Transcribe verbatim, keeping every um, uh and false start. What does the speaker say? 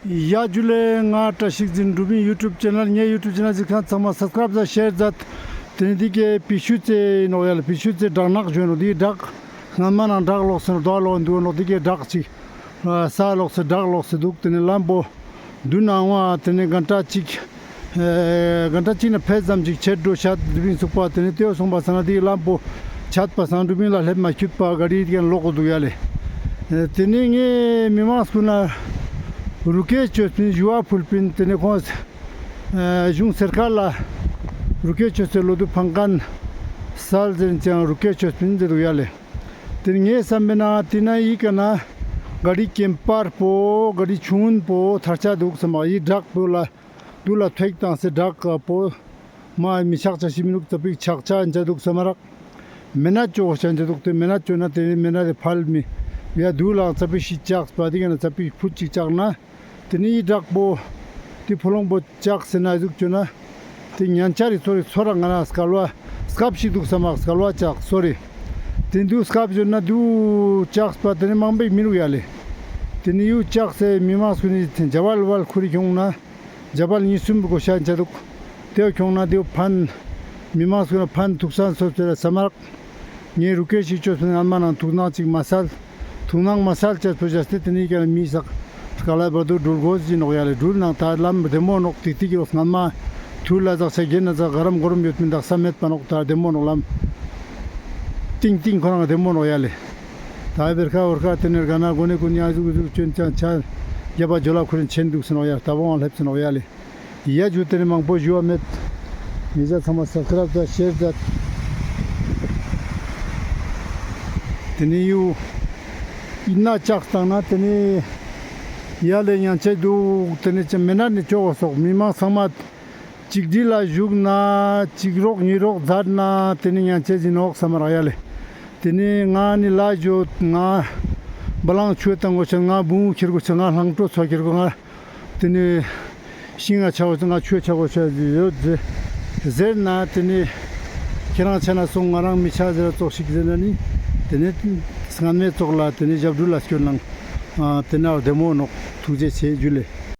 ཡ་ཇུ་ལེ། ང་བཀྲ་ཤིས་འཛིན་འགྲུབ་ཡིན། ཡུ་ཊུབ་ཅེ་ནལ་ངའི་ཡུ་ཊུབ་ཅེ་ནལ་གཟིགས་མཁན་ཚང་མ་སབ་སི་ཀ་རབ་ཛད་ཤེར་ཛད། ཏེ་ནེ་འི་ཀའི་པི་ཤུ་ཙེ་ཨིན་ནོག་ཡ་ལེ། པི་ཤུ་ཙེ་བྲག་ནག་ཞུ་ནོག། འི་བྲག་སྔན་མ་ནང་བྲག་ལོགས་སེ་རྡོ་ལོག་འདུག་ནོག། འི་ཀའི་བྲག་ཅིག་ས་ལོགས་སེ་བྲག་ལོགས་སེ་འདུག། ཏེ་ནེ་ལམ་པོ་དུན་ནང་བ་ཏེ་ནེ་གན་ཊ་ཅིག་ཨེ་གན་ཊ་ཅིག་ནེ་ཕེད་ཙམ་ཅིག་ཆད་འགྲོ་ཤད་འགྲུབ་ཡིན་ཚུགས་པ། ཏེ་ནེ་ཏེའོ་སོང་པ་སང་ན་འི་ལམ་པོ་ཆད་པ་སང་འགྲུབ་ཡིན་ལ་ལེབ་མ་ཁྱུད་པ་ག་རི་ཡིད་ཀན་ལོག་གོ་འདུག་ཡ་ལེ། ཨེ་ཏེ་ནེ་ངའི་མི་མང་སྐུ་ན་རུ་སྐད་ཅོས་པིན་ཞུ་བ་ཕུལ་པིན། ཏེ་ནེ་ཁོང་ཨེ་གཞུང་སར་ཀར་ལ་རུ་སྐད་ཅོས་ཏེ་ལོ་དུ་ཕང་མཁན་སལ་ཟེར་ཅང་རུ་སྐད་ཅོས་པིན་ཟེར་འདུག་ཡ་ལེ། ཏེ་ནེ་ངའི་སམ་པའི་ནང་ཏེ་ན་འི་ཀ་ན་ག་རི་ཀེམ་པར་པོ་ག་རི་ཆུང་པོ་ཐར་ཆ་འདུག་སམ་མ། འི་བྲག་པོ་ལ་དུ་ལ་ཐོད་ཏང་སེ་བྲག་པོ་མ་མི་ཆག་ཆ་ཞིག་མི་ནུག། ཙ་པིག་ཆག་ཆ་ཨིན་ཆ་འདུག་སམ་མ་རག། མེ་ན་ཅོ་ཆ་ཨིན་ཆ་འདུག། ཏེ་མེ་ན་ཅོ་ན་ཏེ་མེ་ན་ཏེ་ཕལ་མི་ཡ་དུ་ལ་ཙ་པིག་ཤིག་ཆག་པ་ཏེ་ཀ་ན་ཙ་པིག་ཕུད་ཅིག་ཆག་ན། ཏེ་ནེ་འི་བྲག་པོ་ཏེ་ཕོ་ལོང་པོ་ཆག་སེ་ན་ཟུག་ཅོ་ན་ཏེ་ཉན་ཆ་རི་ཚོ་རི་ཚོ་ར་ང་ན་སྐལ་བ་སྐབས་ཤིག་འདུག་སམ་མ་སྐལ་བ་ཆག་སོ་རི། ཏེ་འདུག་སྐབས་ཅོ་ན་དུ་ཆག་པ་ཏེ་ནེ་མང་པོ་མི་རུག་ཡ་ལེ། ཏེ་ནེ་ཡུ་ཆག་སེ་མི་མང་སྐུ་ནི་ཏེ་ཇ་བལ་བལ་ཁུ་རི་ཁྱོང་ན་ཇ་བལ་ཉིས་སུམ་གོ་ཤ་ཨིན་ཆ་འདུག། ཏེའོ་ཁྱོང་ན་ཏེའོ་ཕན་མི་མང་སྐུ་ན་ཕན་ཐུགས་སན་སོ་ཚེ་ར་སམ་མ་རག། ངའི་རུ་སྐད་ཅིག་ཅོས་སོང་། སྔན་མ་ནང་ཐུག་ནང་ཅིག་མ་སལ། ཐུག་ནང་མ་སལ་ཅེས་པོ་ཅོས་ཏེ་ཏེ་ནེ་ཀ་ནེ་མི་སག་སྐ་ལ་བར་དུ་འགྲུལ་དགོས་ཟིན་ནོག་ཡ་ལེ། འགྲུལ་ནང་ད་ལམ་བདེ་མོ་ནོག། ཏིག་ཏིག་ཡོད། སྔན་མ་ཐུར་ལ་ཟག་ཆ་རྒྱན་ན་ཟག་ག་རམ་གོ་རམ་ཡོད་མིན་དག་ས་མེད་པ་ནོག། ད་བདེ་མོ་ནོག་ལམ། ཏིང་ཏིང་ཁོ་རང་བདེ་མོ་ནོག་ཡ་ལེ། ད་བེར་ཁ་བོར་ཁ་ཏེ་ནེ་ག་ན་གོ་ནེ་གུ་ཉ་ཟུག་ཟུག་ཅོན་ཅང་ཆ་རྒྱབ་པ་ཇོ་ལ་ཁུ་རིན་ཆེན་འདུག་སེ་ནོག་ཡ། ད་བོང་ལེབ་སེ་ནོག་ཡ་ལེ། ཡ་ཇུ། ཏེ་ནེ་མང་པོ་ཞུ་བ་མེད། ཉེ་ཞ་ཚང་མ་སབ་སི་ཀ་རབ་ཛད་ཤེར་ཛད། ཏེ་ནེ་ཡུ་ཨིན་ན་ཆག་ཏང་ན་ཏེ་ནེ་ཡ་ལེ་ཉན་ཆ་འདུག། ཏེ་ནེ་ཅི་མེ་ན་ནི་ཅོ་གོ་སོག། མི་མང་ཚང་མ་ཅིག་སྒྲིལ་ལ་ཞུགས་ན་ཅིག་རོགས་ཉིས་རོགས་ཛད་ན་ཏེ་ནེ་ཉན་ཆ་ཟིན་ནོག་སམ་མ་རག་ཡ་ལེ། ཏེ་ནེ་ང་ནི་ལ་ཇོ་ང་བ་ལང་ཆུ་ཏང་གོ་ཆ། ང་བུང་ཁྱེར་གོ་ཆ། ང་ལྷང་ཏོ་ཚོ་ཁྱེར་གོ། ང་ཏེ་ནེ་ཤིང་ང་ཆ་གོ་ཆ། ང་ཆུ་ཆ་གོ་ཆ་ཡོད་ཟེར་ཟེར་ན་ཏེ་ནེ་ཁྱེ་རང་ཆ་ན་སོང་ང་རང་མི་ཆ་ཟེར་ཙོགས་ཤིག་ཟེར་ན་ནི་ཏེ་ནེ་སྔན་མའི་ཙོགས་ལ་ཏེ་ནེ་ཞབས་དྲུལ་ལ་སྐྱོན་ནང་ཏེ་ནེ་བདེ་མོ་ནོག། ཐུགས་རྗེ་ཆེ་ཇུ་ལེ།